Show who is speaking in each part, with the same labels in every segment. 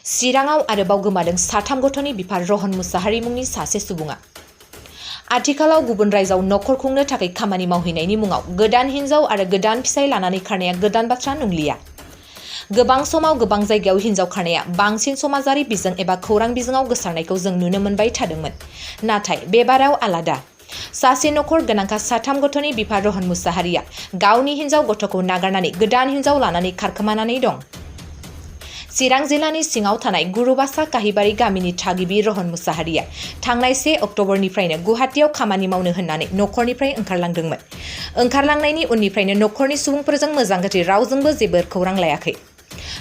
Speaker 1: चिराङाव आरोबाव गोमादों साथाम गथ'नि बिफा रहन मुसाहारि मुंनि सासे सुबुङा। आथिखालाव गुबुन रायजोआव नखर खुंनो थाखाय खामानि मावहैनायनि मुङाव गोदान हिन्जाव आरो गोदान फिसाय लानानै खारनाया गोदान बाथ्रा नंलिया। गोबां समाव गोबां जायगायाव हिन्जाव खारनाया बांसिन समाजारि बिजों एबा खौरां बिजोङाव गोसारनायखौ जों नुनो मोनबाय थादोंमोन। नाथाय बे बाराव आलादा। सासे नखर गोनांखा साथाम गथ'नि बिफा रहन मुसाहारिया गावनि हिन्जाव गथ'खौ नागारनानै गोदान हिन्जाव लानानै खारखोमानानै दं। चिरां जिल्लानि सिङाव थानाय गुरुबासा काहिबारि गामिनि थागिबि रहन मुसाहारिया थांनाय 1 अक्ट'बरनिफ्रायनो गुवाहाटीयाव खामानि मावनो होननानै नखरनिफ्राय ओंखारलांदोंमोन। ओंखारलांनायनि उननिफ्रायनो नखरनि सुबुंफोरजों मोजां गाज्रि रावजोंबो जेबो खौरां लायाखै।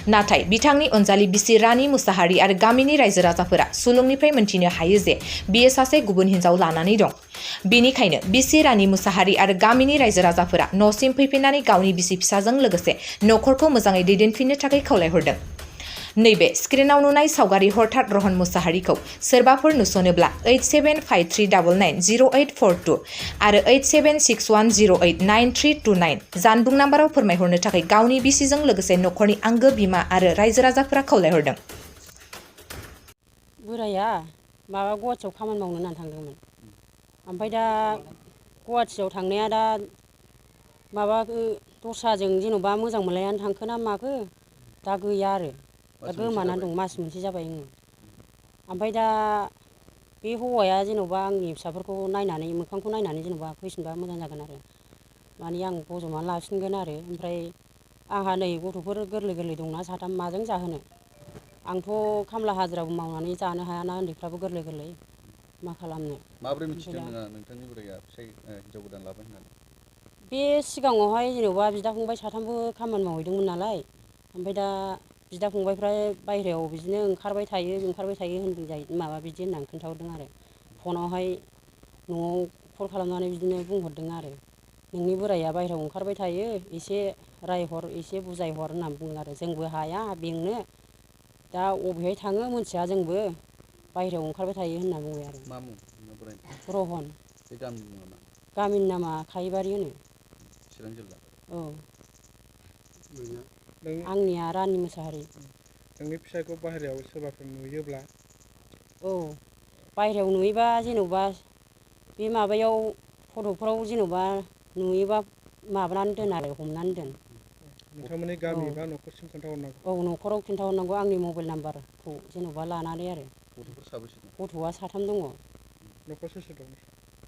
Speaker 1: नाथाय बिथांनि अनजालि बिसि रानि मुसाहारि आरो गामिनि रायजो राजाफोरा सुलुंनिफ्राय मोनथिनो हायो जे बियो सासे गुबुन हिन्जाव लानानै दं। बिनिखायनो बिसि रानि मुसाहारि आरो गामिनि रायजो राजाफोरा न'सिम फैफिननानै गावनि बिसि फिसाजों लोगोसे नखरखौ मोजाङै दैदेनफिननो थाखाय खावलायहरदों। नैबे स्क्रिनाव नुनाय सावगारि हरथात रहन मुसाहारिखौ सोरबाफोर नुसनोब्ला 8753990842 आरो 8761089329 जानबुं नाम्बाराव फोरमायहरनो थाखाय गावनि बिसिजों लोगोसे नखरनि आंगो बिमा आरो रायजो राजाफोरा खावलायहरदों।
Speaker 2: बोराया माबा गुवाहाटीयाव खामानि मावनो होननानै थांदोंमोन। ओमफ्राय दा गुवाहाटीयाव थांनाया दा माबा दस्राजों जेन'बा मोजां मोनलायनानै थांखो ना माखो दा गैया आरो दा गोमानानै दं। मास मोनसे जाबाय। ओमफ्राय दा बे हौवाया जेन'बा आंनि फिसाफोरखौ नायनानै मोखांखौ नायनानै जेन'बा फैफिनबा मोजां जागोन आरो माने आं बजबनानै लाफिनगोन आरो ओमफ्राय आंहा नै गथ'फोर गोरलै गोरलै दंना साथाम माजों जाहोनो। आंथ' खामला हाजिराबो मावनानै जानो हायाना उन्दैफ्राबो गोरलै गोरलै मा खालामनो।
Speaker 3: माब्रै मिथिदों नोङो नोंथांनि बोराया फिसाय हिनजाव गोदान लाबाय होननानै?
Speaker 2: बे सिगाङावहाय जेन'बा बिदा फंबाय साथामबो खामानि मावहैदोंमोन नालाय ओमफ्राय दा बिदा फंबायफ्रा बायहेरायाव बिदिनो ओंखारबाय थायो होनदों जायो माबा बिदि होननानै खोन्थाहरदों आरो फनावहाय न'आव कल खालामनानै बिदिनो बुंहरदों आरो नोंनि बोराया बायहेरायाव ओंखारबाय थायो एसे रायहर एसे बुजायहर होननानै बुङो आरो जोंबो हाया बेंनो दा अबेहाय थाङो मोनथिया जोंबो बायहेरायाव ओंखारबाय थायो होनना बुंबाय आरो।
Speaker 3: मा मुं बोरायनि?
Speaker 2: रहन।
Speaker 3: बे गामिनि मुङा मा?
Speaker 2: गामिनि नामा खाहिबारि होनो।
Speaker 3: चिरां जिल्ला।
Speaker 2: औ। आंनिया रानि मुसाहारि।
Speaker 4: नोंनि फिसायखौ बाहेरायाव सोरबाफोर नुयोब्ला?
Speaker 2: औ बायहेरायाव नुयोबा जेन'बा बे माबायाव फट'फ्राव जेन'बा नुयोबा माबानानै दोन आरो हमनानै दोन।
Speaker 4: नोंथांमोननि गामि बा न'खरसिम खोन्थाहरनांगौ।
Speaker 2: औ न'खराव खिन्थाहरनांगौ आंनि मबाइल नाम्बारखौ जेन'बा लानानै आरो।
Speaker 3: गथ'फोर साबैसे दं?
Speaker 2: गथ'आ साथाम दङ।
Speaker 4: न'खराव सोर सोर दं?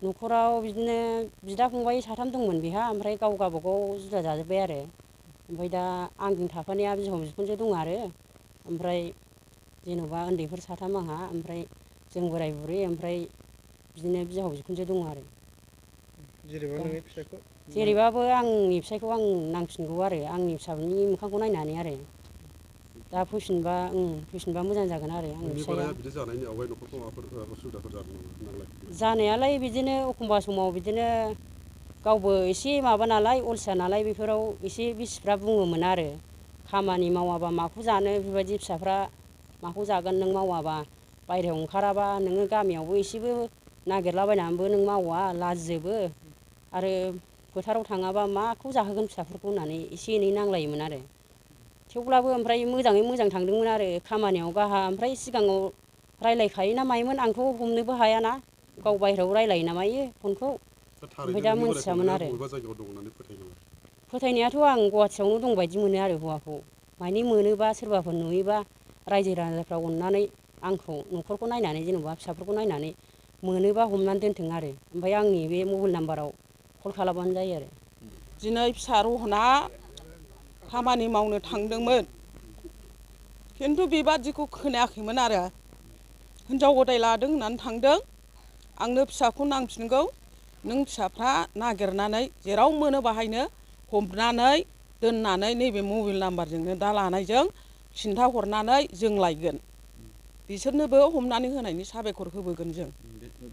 Speaker 2: न'खराव बिदिनो बिदा फंबाय साथाम दंमोन बेहा ओमफ्राय गाव गावबागाव जुदा जाजोब्बाय आरो ओमफ्राय दा आंजों थाफानाया बिहाव बिखुनजो दं आरो ओमफ्राय जेन'बा उन्दैफोर साथाम आंहा ओमफ्राय जों बोराय बुरै ओमफ्राय बिदिनो बिहाव बिखुनजो दङ आरो।
Speaker 4: जेरैबा नोंनि फिसायखौ
Speaker 2: जेरैबाबो आंनि फिसायखौ आं नांफिनगौ आरो आंनि फिसानि मोखांखौ नायनानै आरो दा फैफिनबा मोजां जागोन आरो आंनि फिसाया।
Speaker 5: बिदि जानायनि आवगाय न'खरखौ माबाफोर उसुबिदाफोर जादों नामा?
Speaker 2: जानायालाय बिदिनो एखमबा समाव बिदिनो गावबो एसे माबा नालाय अलसिया नालाय बेफोराव एसे बिसिफ्रा बुङोमोन आरो खामानि मावाबा माखौ जानो बेफोरबायदि फिसाफ्रा माखौ जागोन नों मावाबा बायहेरायाव ओंखाराबा नोङो गामियावबो एसेबो नागिरलाबायनानैबो नों मावा लाजियोबो आरो फोथाराव थाङाबा माखौ जाहोगोन फिसाफोरखौ होननानै एसे एनै नांलायोमोन आरो थेवब्लाबो ओमफ्राय मोजाङै मोजां थांदोंमोन आरो खामानियाव गाहा ओमफ्राय सिगाङाव रायलायखायो ना मायोमोन आंथ' हमनोबो हायाना गाव बायहेरायाव रायलायो ना मायो फनखौ ओमफ्राय दा मोनथियामोन आरो फोथायनायाथ' आं गुवाहाटीयावनो दं बायदि मोनो आरो हौवाखौ मानि मोनोबा सोरबाफोर नुयोबा रायजो राजाफ्रा अननानै आंखौ न'खरखौ नायनानै जेन'बा फिसाफोरखौ नायनानै मोनोबा हमनानै दोनथों आरो ओमफ्राय आंनि बे मबाइल नाम्बाराव कल खालामबानो जायो आरो।
Speaker 6: दिनै फिसा रहना खामानि मावनो थांदोंमोन खिन्थु बेबादिखौ खोनायाखैमोन आरो हिनजाव गदाय लादों होननानै थांदों आंनो फिसाखौ नांफिनगौ नों फिसाफ्रा नागिरनानै जेराव मोनो बाहायनो हमनानै दोननानै नैबे मबाइल नाम्बारजोंनो दा लानायजों खिन्थाहरनानै जों लायगोन बिसोरनोबो हमनानै होनायनि साबायखर होबोगोन जों।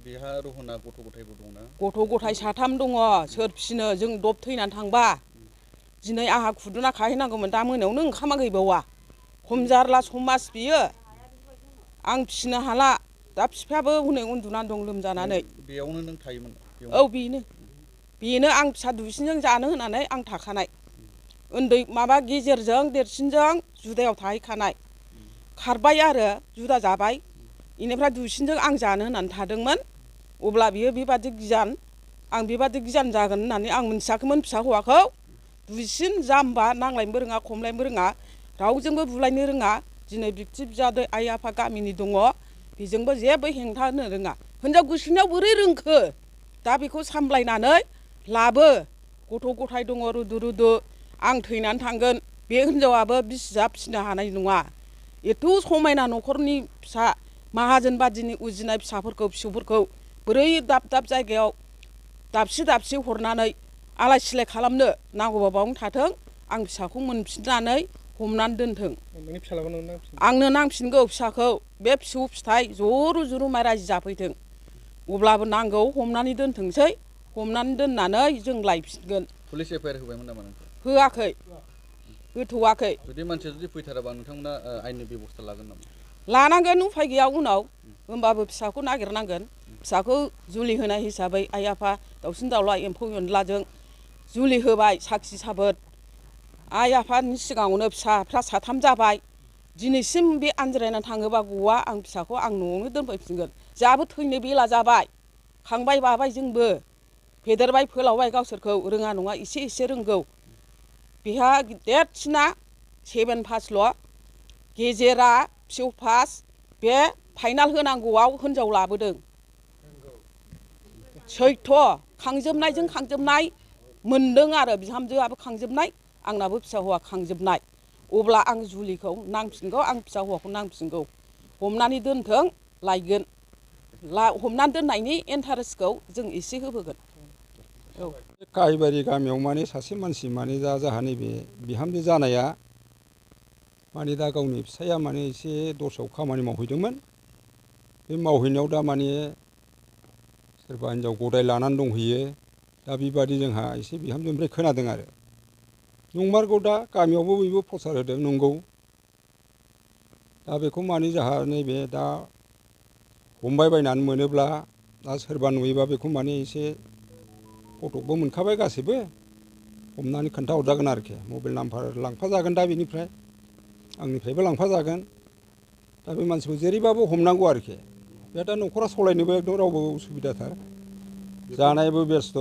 Speaker 3: बेहा रहना गथ' गथायबो दंना?
Speaker 6: गथ' गथाय साथाम दङ सोर फिसिनो जों दब थैनानै थांबा दिनै आंहा खुदुना खाहैनांगौमोन दा मोनायावनो ओंखामा गैबावा खम जारला समाज बियो आं फिसिनो हाला दा बिफायाबो हनै उन्दुनानै दं लोमजानानै।
Speaker 3: बेयावनो नों थायोमोन?
Speaker 6: औ बेनो आं फिसा दुइसिनजों जानो होनानै आं थाखानाय उन्दै माबा गेजेरजों देरसिनजों जुदायाव थाहैखानाय खारबाय आरो जुदा जाबाय इनिफ्राय दुइसिनजों आं जानो होननानै थादोंमोन अब्ला बियो बेबादि गियान आं बेबादि गियान जागोन होननानै आं मोनथियाखैमोन फिसा हौवाखौ दुइसिन जाम्बा नांलायनोबो रोङा खमलायनोबो रोङा रावजोंबो बुलायनो रोङा दिनै बिबथि बिजादै आइ आफा गामिनि दङ बेजोंबो जेबो हेंथा होनो रोङा हिनजाव गोसोनायाव बोरै रोंखो दा बेखौ सामलायनानै लाबो गथ' गथाय दङ रुदु रुदु आं थैनानै थांगोन बे हिनजावाबो बिसिया फिसिनो हानाय नङा एथ' समायना न'खरनि फिसा माहाजोन बादिनि उजिनाय फिसाफोरखौ फिसौफोरखौ बोरै दाब दाब जायगायाव दाबसे दाबसे हरनानै आलाय सिलाय खालामनो नांगौबा बावनो थाथों आं फिसाखौ मोनफिननानै हमनानै दोनथों
Speaker 4: नोंनि फिसालाखौ नोंनो नांफिन
Speaker 6: आंनो नांफिनगौ फिसाखौ बे फिसौ फिथाइ ज' रुजुरुमाय रायजो जाफैथों अब्लाबो नांगौ हमनानै दोनथोंसै हमनानै दोननानै जों लायफिनगोन
Speaker 3: पुलिस एफआइआर होबायमोन नामा नोंथां?
Speaker 6: होआखै होथ'वाखै
Speaker 3: जुदि मानसिया जुदि फैथाराबा नोंथांमोना आयेननि बेब'स्था लागोन नामा?
Speaker 6: लानांगोन उफाय गैया उनाव होमबाबो फिसाखौ नागिरनांगोन फिसाखौ जुलि होनाय हिसाबै आइ आफा दाउसिन दाउला एम्फौ एनलाजों जुलि होबाय साखि साबोद आइ आफानि सिगाङावनो फिसाफ्रा साथाम जाबाय दिनैसिम बे आनज्रायना थाङोबा गवा आं फिसाखौ आं न'आवनो दोनफैफिनगोन जोंहाबो थैनो बेला जाबाय खांबाय बाबाय जोंबो फेदेरबाय फोलावबाय गावसोरखौ रोङा नङा एसे एसे रोंगौ बेहा देरसिना 7 पासल' गेजेरा फिउ पास बे फाइनाल होनांगौआव हिनजाव लाबोदों सैथ' खांजोबनायजों खांजोबनाय मोनदों आरो बिहामजोआबो खांजोबनाय आंनाबो फिसा हौवा खांजोबनाय अब्ला आं जुलिखौ नांफिनगौ आं फिसा हौवाखौ नांफिनगौ हमनानै दोनथों लायगोन हमनानै दोननायनि इन्टारेस्टखौ जों एसे होबोगोन औ
Speaker 7: काहिबारि गामियाव माने सासे मानसि माने दा जाहा नैबे बिहामजो जानाया माने दा गावनि फिसाया माने एसे दस्रायाव खामानि मावहैदोंमोन बे मावहैनायाव दा माने सोरबा हिनजाव गदाय लानानै दंहैयो दा बेबादि जोंहा एसे बिहामजोनिफ्राय खोनादों आरो नंमारगौ दा गामियावबो बयबो प्रसार होदों नंगौ दा बेखौ माने जोंहा नैबे दा हमबाय बायनानै मोनोब्ला दा सोरबा नुयोबा बेखौ माने एसे फटकबो मोनखाबाय गासैबो हमनानै खोन्थाहरजागोन आरोखि मबाइल नाम्बार लांफाजागोन दा बेनिफ्राय आंनिफ्रायबो लांफाजागोन दा बे मानसिखौ जेरैबाबो हमनांगौ आरोखि बे दा न'खरा सालायनोबो एकदम रावबो उसुबिदाथार जानायबो बेस्थ'